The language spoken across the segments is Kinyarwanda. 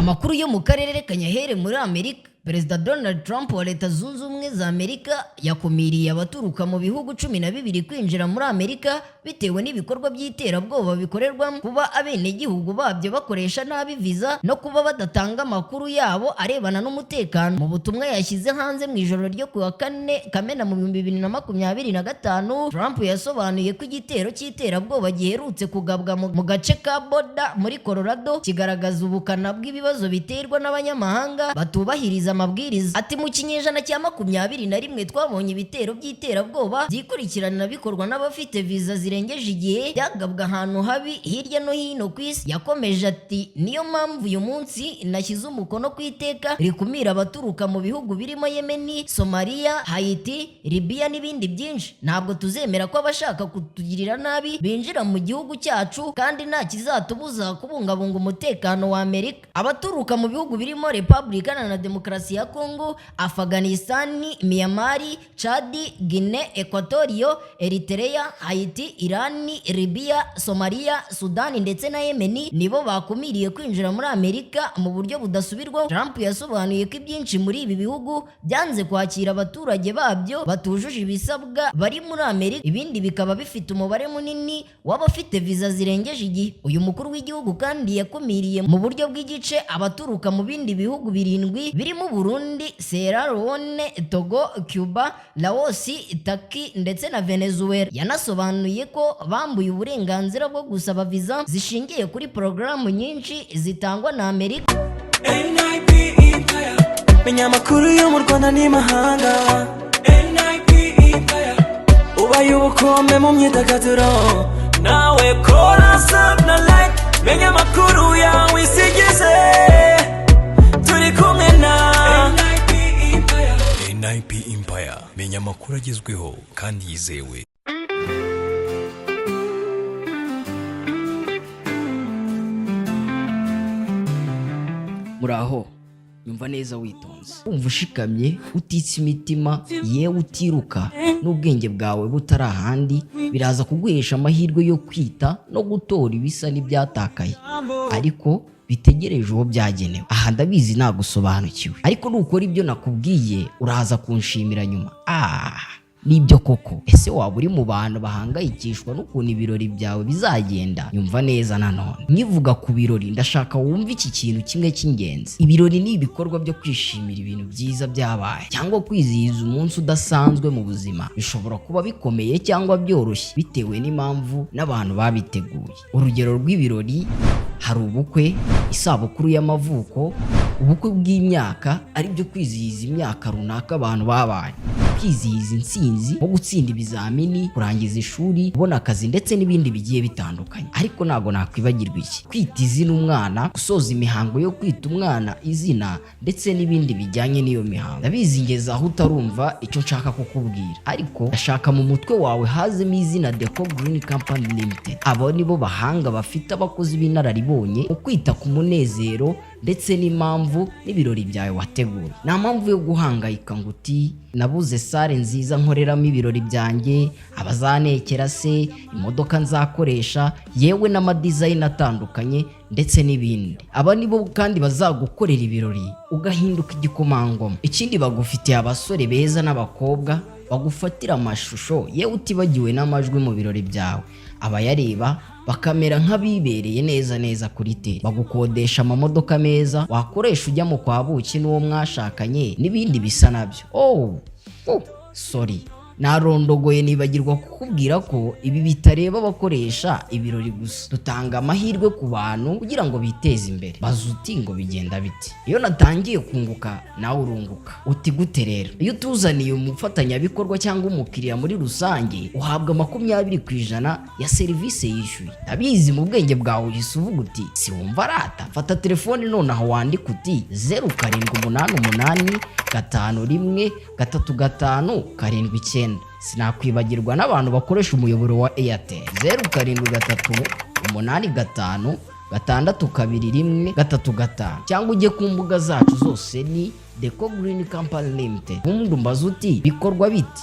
Amakuru yo mu karere kanyahere muri Amerika. Perezida Donald Trump wa Leta Zunze Ubumwe za Amerika yakumiriye abaturuka mu bihugu 12 kwinjira muri Amerika bitewe n'ibikorwa by'iterabwoba bikorerwamo, kuba abenegihugu babyo bakoresha nabi viza no kuba badatanga amakuru yabo arebana n'umutekano. Mu butumwa yashyize hanze mu ijoro ryo ku wa 4 Kamena mu 2025, Trump yasobanuye ko igitero cy'iterabwoba giherutse kugabwa mu gace ka Boulder muri Colorado kigaragaza ubukana bw'ibibazo biterwa n'abanyamahanga batubahiriza amabwiriza. Ati: "Mu kinyejana cya 21 twabonye ibitero by'iterabwoba byikurikirana bikorwa n'abafite viza zirengeje igihe, byagabwa ahantu habi hirya no hino ku isi." Yakomeje ati: "Niyo mpamvu uyu munsi nashyize umukono ku iteka rikumira abaturuka mu bihugu birimo Yemeni, Somaliya, Haiti, Libiya n'ibindi byinshi. Ntabwo tuzemera ko abashaka kutugirira nabi binjira mu gihugu cyacu, kandi nta kizatubuza kubungabunga umutekano wa Amerika." Abaturuka mu bihugu birimo Repubulika Iharanira Demokarasi ya Kongo, Afghanistan, Myanmar, Chad, Guinea Equatorial, Eritrea, Haiti, Iran, Libya, Somalia, Sudani ndetse na Yemen nibo bakumiriye kwinjira muri Amerika mu buryo budasubirwaho. Trump yasobanuye ko ibyinshi muri ibi bihugu byanze kwakira abaturage babyo batujuje ibisabwa bari muri Amerika, ibindi bikaba bifite umubare munini w'abafite viza zirengeje igihe. Uyu mukuru w'igihugu kandi yakumiriye mu buryo bw'igice abaturuka mu bindi bihugu birindwi birimo Burundi, Sierra Leone, Togo, Cuba, Laos, Turkey ndetse na Venezuela. Yanasobanuye ko bambuye uburenganzira bwo gusaba viza zishingiye kuri porogaramu nyinshi zitangwa na Amerika. NIP Empire. Menya amakuru yo mu Rwanda n'imahanga. NIP Empire. Ubaye ubukombe mu myidagaduro. Nawe kora sub na like. Menya amakuru yawe isigize. Turi kumwe na NIP Empire. NIP Empire, menya amakuru agezweho kandi yizewe. Muraho, nyumva neza witonze, wumva ushikamye, utitse imitima, yewe utiruka n'ubwenge bwawe butari ahandi, biraza kuguhesha amahirwe yo kwita no gutora ibisa n'ibyatakaye ariko bitegereje uwo byagenewe. Aha ndabizi nagusobanukiwe, ariko nukora ibyo nakubwiye uraza kunshimira nyuma. Ah, nibyo koko. Ese waba uri mu bantu bahangayikishwa n'ukuntu ibirori byawe bizagenda? Nyumva neza nanone, nkivuga ku birori ndashaka wumve iki kintu kimwe cy'ingenzi. Ibirori ni ibikorwa byo kwishimira ibintu byiza byabaye cyangwa kwizihiza umunsi udasanzwe mu buzima. Bishobora kuba bikomeye cyangwa byoroshye bitewe n'impamvu n'abantu babiteguye. Urugero rw'ibirori hari ubukwe, isabukuru y'amavuko, ubukwe bw'imyaka, ari byo kwizihiza imyaka runaka abantu babaye, kwizihiza intsinzi nko gutsinda ibizamini, kurangiza ishuri, kubona akazi ndetse n'ibindi bigiye bitandukanye. Ariko ntabwo nakwibagirwa iki: kwita izina umwana, gusoza imihango yo kwita umwana izina ndetse n'ibindi bijyanye n'iyo mihango. Ndabizi ngeze aho utarumva icyo nshaka kukubwira, ariko ndashaka mu mutwe wawe hazemo izina Deco Green Company Limited. Abo nibo bahanga bafite abakozi b'inararibonye mu kwita ku munezero ndetse n'impamvu n'ibirori byawe wateguye. Nta mpamvu yo guhangayika ngo uti: "Nabuze salle nziza nkoreramo ibirori byanjye, abazantekera se, imodoka nzakoresha, yewe n'ama design atandukanye ndetse n'ibindi." Aba nibo kandi bazagukorera ibirori ugahinduka igikomangoma. Ikindi, bagufitiye abasore beza n'abakobwa bagufatira amashusho, yewe utibagiwe n'amajwi mu birori byawe, abayareba bakamera nk'abibereye neza neza kuri tele. Bagukodesha amamodoka meza wakoresha ujya mu kwa buki n'uwo mwashakanye n'ibindi bisa nabyo. Oh, sorry, narondogoye nibagirwa kukubwira ko ibi bitareba abakoresha ibirori gusa. Dutanga amahirwe ku bantu kugira ngo biteze imbere. Baza uti: "Ngo bigenda biti?" Iyo natangiye kunguka nawe urunguka. Uti: "Gute rero?" Iyo utuzaniye umufatanyabikorwa cyangwa umukiriya muri rusange, uhabwa 20% ya serivisi yishyuye. Ndabizi mu bwenge bwawe uhise uvuga uti: "Si wumva arata." Fata telefone nonaha wandike uti: 0788513579. Sinakwibagirwa n'abantu bakoresha umuyoboro wa Airtel: 0738562135, cyangwa ujye ku mbuga zacu zose ni Deco Green Company Limited. Ubundi umbaze uti: "Bikorwa biti?"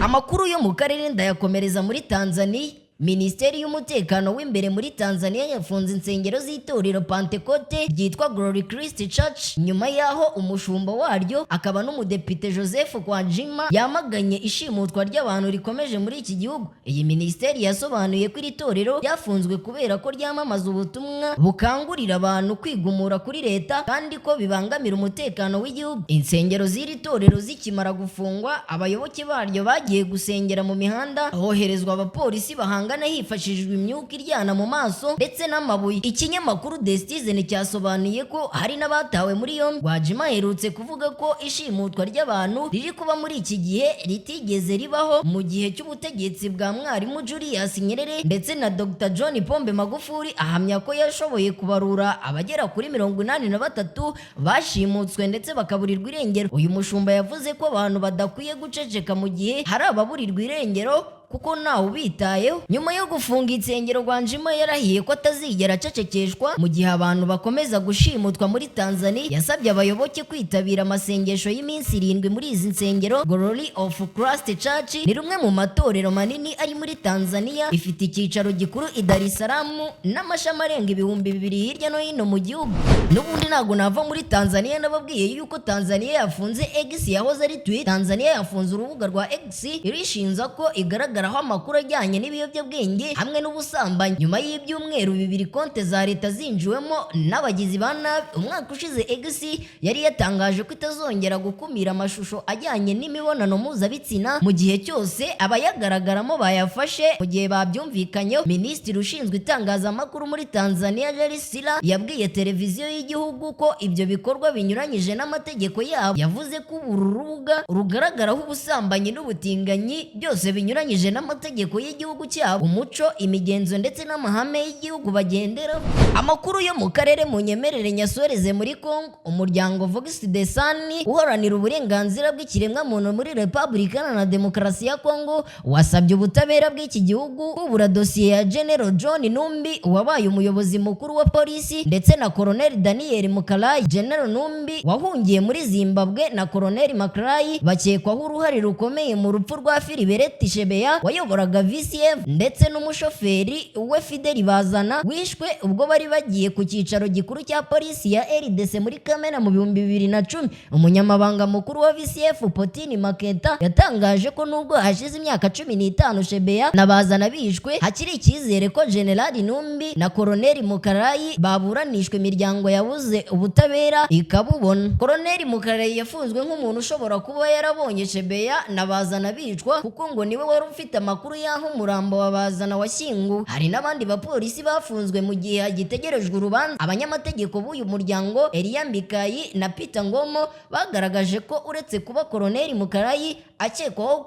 Amakuru. Amakuru yo mu karere ndayakomereza muri Tanzania. Minisiteri y'Umutekano w'imbere muri Tanzania yafunze insengero z'itorero Pantekote ryitwa Glory Christ Church, nyuma y'aho umushumba waryo akaba n'umudepite Joseph Gwajima yamaganye ishimutwa ry'abantu rikomeje muri iki gihugu. Iyi minisiteri yasobanuye ko iri torero ryafunzwe kubera ko ryamamaza ubutumwa bukangurira abantu kwigumura kuri leta, kandi ko bibangamira umutekano w'igihugu. Insengero z'iri torero zikimara gufungwa, abayoboke baryo bagiye gusengera mu mihanda, hoherezwa abapolisi bahangana hifashishijwe imyuka iryana mu maso ndetse n'amabuye. Ikinyamakuru The Citizen cyasobanuye ko hari n'abatawe muri yombi. Gwajima aherutse kuvuga ko ishimutwa ry'abantu riri kuba muri iki gihe ritigeze ribaho mu gihe cy'ubutegetsi bwa Mwarimu Julius Nyerere ndetse na Dr John Pombe Magufuli. Ahamya ko yashoboye kubarura abagera kuri 83 bashimutswe ndetse bakaburirwa irengero. Uyu mushumba yavuze ko abantu badakwiye guceceka mu gihe hari ababurirwa irengero, kuko ntawe ubitayeho. Nyuma yo gufunga insengero, Gwajima yarahiye ko atazigera acecekeshwa mu gihe abantu bakomeza gushimutwa muri Tanzania. Yasabye abayoboke kwitabira amasengesho y'iminsi 7 muri izi nsengero. Glory of Christ Church ni rumwe mu matorero manini ari muri Tanzania, ifite icyicaro gikuru i Dar es Salaam n'amashami arenga 2000 hirya no hino mu gihugu. N'ubundi ntabwo nava muri Tanzania nababwiye yuko Tanzania yafunze X yahoze ari Twitter. Tanzania yafunze urubuga rwa X irishinza ko igaragaraho amakuru ajyanye n'ibiyobyabwenge hamwe n'ubusambanyi, nyuma y'ibyumweru 2 konte za leta zinjiwemo n'abagizi ba nabi. Umwaka ushize X yari yatangaje ko itazongera gukumira amashusho ajyanye n'imibonano mpuzabitsina mu gihe cyose abayagaragaramo bayafashe mu gihe babyumvikanyeho. Minisitiri ushinzwe itangazamakuru muri Tanzania, Jerry Silaa, yabwiye televiziyo y'igihugu ko ibyo bikorwa binyuranyije n'amategeko yabo. Yavuze ko uru rubuga rugaragaraho ubusambanyi n'ubutinganyi byose binyuranyije n'amategeko y'igihugu cyabo, umuco, imigenzo ndetse n'amahame y'igihugu bagenderaho. Amakuru yo mu karere mu nyemerere nyasoreze muri Congo. Umuryango Vox des Sans uharanira uburenganzira bw'ikiremwamuntu muri Repubulika Iharanira Demokarasi ya Congo wasabye ubutabera bw'iki gihugu kubura dosiye ya General John Numbi wabaye umuyobozi mukuru wa polisi ndetse na Colonel Daniel Mukalai. General Numbi wahungiye muri Zimbabwe na Colonel Mukalai bakekwaho uruhare rukomeye mu rupfu rwa Philibert Chebeya wayoboraga VCF ndetse n'umushoferi we Fidel Bazana, wishwe ubwo bari bagiye ku cyicaro gikuru cya polisi ya RDC muri Kamena mu 2010. Umunyamabanga mukuru wa VCF, Potini Maketa, yatangaje ko nubwo hashize imyaka 15 Chebeya na Bazana bishwe, hakiri icyizere ko General Numbi na Colonel Mukalai baburanishwa, imiryango yabuze ubutabera ikabubona. Colonel Mukalai yafunzwe nk'umuntu ushobora kuba yarabonye Chebeya na Bazana bicwa, kuko ngo niwe wari ufite amakuru y'aho umurambo wa Bazana washyinguwe. Hari n'abandi bapolisi bafunzwe mu gihe hagitegerejwe urubanza. Abanyamategeko b'uyu muryango, Elia Mbikayi na Peter Ngomo, bagaragaje ko uretse kuba Colonel Mukalai akekwaho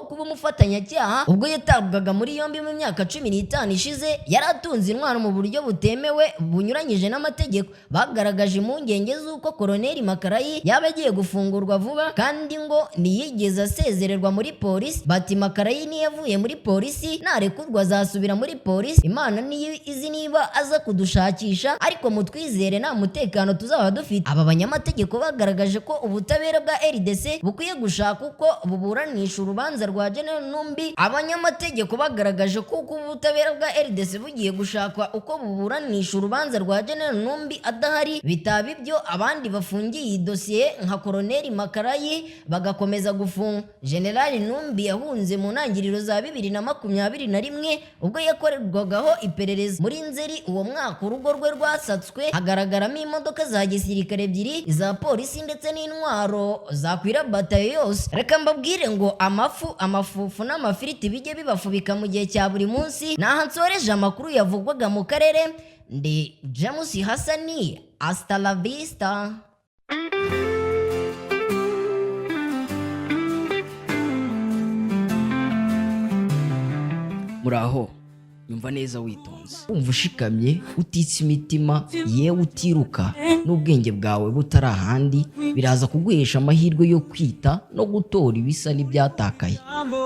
kuba umufatanyacyaha, ubwo yatabwaga muri yombi mu myaka 15 ishize yari atunze intwaro mu buryo butemewe bunyuranyije n'amategeko. Bagaragaje impungenge z'uko Colonel Mukalai yaba agiye gufungurwa vuba, kandi ngo ntiyigeze asezererwa muri polisi. Bati: "Mukalai niyavuye muri polisi, narekurwa azasubira muri polisi. Imana niyo izi niba aza kudushakisha, ariko mutwizere nta mutekano tuzaba dufite." Aba banyamategeko bagaragaje ko ubutabera bwa RDC bukwiye gushaka uko buburanisha urubanza rwa General Numbi. Abanyamategeko bagaragaje ko uko ubutabera bwa RDC bugiye gushaka uko buburanisha urubanza rwa General Numbi adahari, bitaba ibyo abandi bafungiye iyi dosiye nka Colonel Mukalai bagakomeza gufunga. General Numbi yahunze mu ntangiriro za 2021 ubwo yakorerwagaho iperereza. Muri Nzeri uwo mwaka urugo rwe rwasatswe, hagaragaramo imodoka za gisirikare ebyiri, iza polisi ndetse n'intwaro zakwira batayo yose. Reka mbabwire ngo amafu, amafufu n'amafiriti bijye bibafubika mu gihe cya buri munsi. Naha nsoreje amakuru yavugwaga mu karere. Ndi James Hasani, hasta la vista. Muraho, nyumva neza witonze, wumva ushikamye, utitse imitima, yewe utiruka, n'ubwenge bwawe butari ahandi, biraza kuguhesha amahirwe yo kwita no gutora ibisa n'ibyatakaye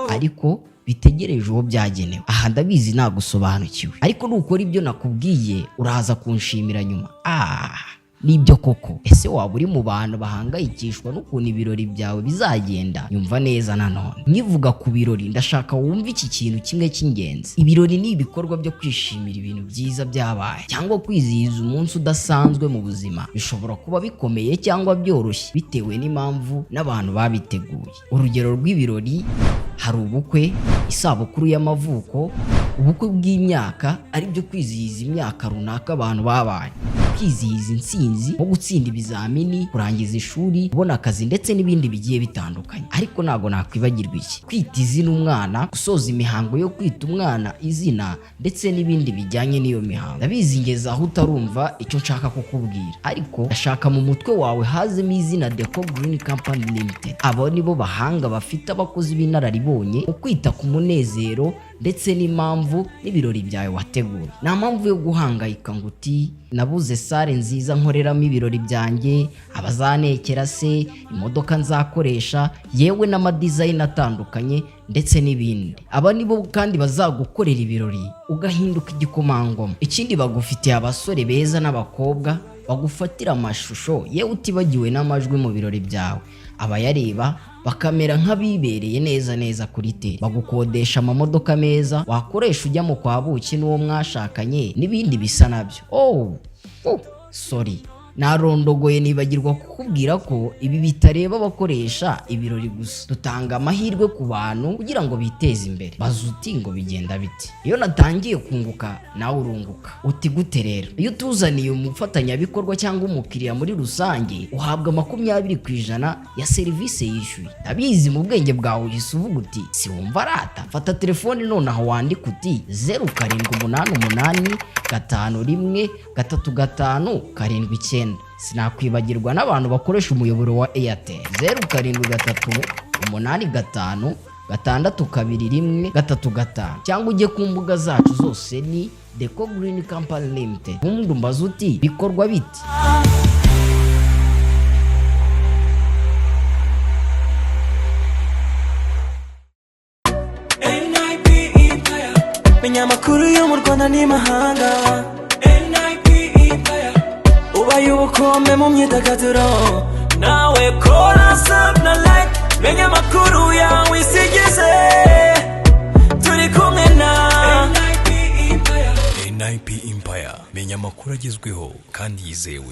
ariko bitegereje uwo byagenewe. Aha ndabizi nagusobanukiwe, ariko nukora ibyo nakubwiye uraza kunshimira nyuma. Ah, Nibyo koko. Ese waba uri mu bantu bahangayikishwa n'ukuntu ibirori byawe bizagenda? Nyumva neza nanone, nkivuga ku birori, ndashaka wumve iki kintu kimwe cy'ingenzi. Ibirori ni ibikorwa byo kwishimira ibintu byiza byabaye cyangwa kwizihiza umunsi udasanzwe mu buzima. Bishobora kuba bikomeye cyangwa byoroshye bitewe n'impamvu n'abantu babiteguye. Urugero rw'ibirori hari ubukwe, isabukuru y'amavuko, ubukwe bw'imyaka, ari byo kwizihiza imyaka runaka abantu babanye, kwizihiza intsinzi nko gutsinda ibizamini, kurangiza ishuri, kubona akazi ndetse n'ibindi bigiye bitandukanye. Ariko ntabwo nakwibagirwa iki: kwita izina umwana, gusoza imihango yo kwita umwana izina ndetse n'ibindi bijyanye n'iyo mihango. Ndabizi ngeze aho utarumva icyo nshaka kukubwira, ariko ndashaka mu mutwe wawe hazemo izina Deco Green Company Limited. Abo nibo bahanga bafite abakozi b'inararibonye mu kwita ku munezero ndetse n'impamvu n'ibirori byawe wateguye. Nta mpamvu yo guhangayika ngo uti: "Nabuze salle nziza nkoreramo ibirori byanjye, abazantekera se, imodoka nzakoresha, yewe n'ama design atandukanye ndetse n'ibindi." Aba nibo kandi bazagukorera ibirori ugahinduka igikomangoma. Ikindi, bagufitiye abasore beza n'abakobwa bagufatira amashusho, yewe utibagiwe n'amajwi mu birori byawe, abayareba bakamera nk'abibereye neza neza kuri terrain. Bagukodesha amamodoka meza wakoresha ujya mu kwa buki n'uwo mwashakanye n'ibindi bisa nabyo. Oh, sorry, narondogoye nibagirwa kukubwira ko ibi bitareba abakoresha ibirori gusa. Dutanga amahirwe ku bantu kugira ngo biteze imbere. Baza uti: "Ngo bigenda bite?" Iyo natangiye kunguka, nawe urunguka. Uti: "Gute rero?" Iyo utuzaniye umufatanyabikorwa cyangwa umukiriya muri rusange, uhabwa 20% ya serivisi yishyuye. Ndabizi mu bwenge bwawe uhise uvuga uti: "Si wumva arata." Fata telefoni nonaha wandike uti: 0788513579. Sinakwibagirwa n'abantu bakoresha umuyoboro wa Airtel: 0738562135, cyangwa ujye ku mbuga zacu zose ni Deco Green Company Limited. Ubundi umbaze uti: "Bikorwa biti?" NIP Empire. Menya amakuru yo mu Rwanda n'imahanga. NIP Empire. Ubaye ubukombe mu myidagaduro. Nawe kora sub na like. Menya amakuru yawe isi igeze. Turi kumwe na NIP Empire. NIP Empire, menya amakuru agezweho kandi yizewe.